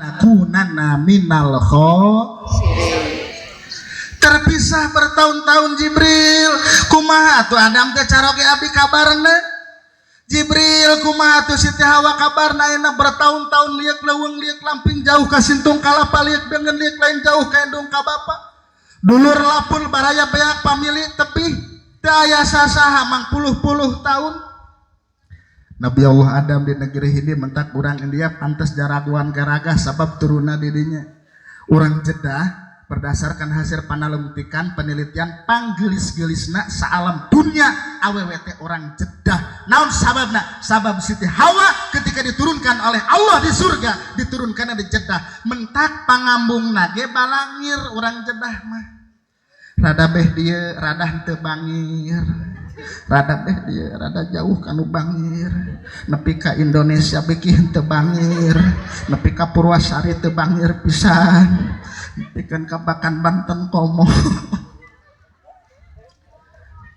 Takunanna minal terpisah bertahun-tahun. Jibril, kumaha tuh Adam teh caroge abdi kabarna? Jibril, kumaha tuh Siti Hawa kabarna ayeuna bertahun-tahun liek leuweung, liek lamping, jauh ka sintung kalapa, liek deungeun, liek lain, jauh ka indung ka bapa, dulur lapul, baraya beak, pamili tebih, teu aya sasaha mangpuluh-puluh tahun. Nabi Allah Adam di negeri ini mentak urang India pantas jaraguan garaga sabab turuna didinya. Urang Jeddah berdasarkan hasil panalungtikan penelitian panggelis-gelisna saalam dunia awewe teh orang Jeddah. Naon sababna? Sabab Siti Hawa ketika diturunkan oleh Allah di surga, diturunkan di Jeddah. Mentak pangambung nage balangir orang Jeddah mah, rada beh dia rada henteu bangir, rada beh dia rada jauh kanu bangir, nepi ka Indonesia beki henteu bangir, nepi ka Purwasari teu bangir pisan, nepikeun ka Bakan Banten komo.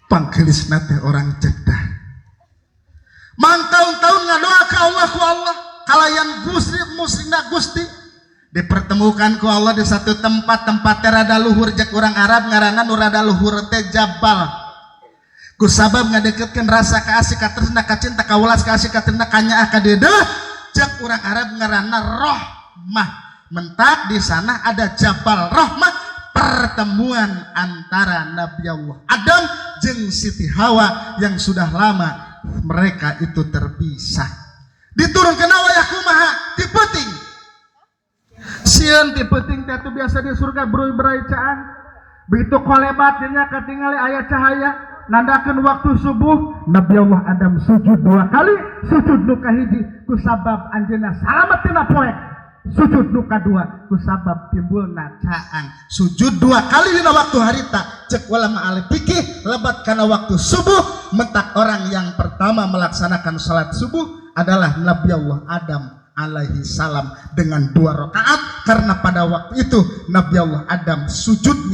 Panggelisna teh orang Jeddah. Mangtaun-taun ngadoa ka Allah, ku Allah kalayan Gusti muslimna Gusti dipertemukan ku Allah di satu tempat, tempat rada luhur, jek urang Arab ngaranna nu rada luhur teh jabal, ku sabab ngadeketkeun rasa kaasih, katresna, kacinta, kawelas kasih, katresna, kanyaah, kadeudeuh, cek urang Arab ngaranna rohmah. Mentak di sana ada Jabal Rohmah, pertemuan antara Nabi Allah Adam jeung Siti Hawa yang sudah lama mereka itu terpisah. Diturunkan wayah kumaha? Ti peuting. Sieun ti peuting teh tuh biasa di surga beruy-beray caang. Begitu kolebat nya katingali aya cahaya nandakeun waktu subuh. Nabi Allah Adam sujud dua kali. Sujud nu kahiji ku sabab anjeunna salamet tina poek, sujud nu kadua ku sabab timbulna caang. Sujud dua kali dina waktu harita cek ulama ahli fikih lebat kana waktu subuh. Mentak orang yang pertama melaksanakan salat subuh adalah Nabi Allah Adam alaihi salam dengan dua rakaat, karena pada waktu itu Nabi Allah Adam sujudnya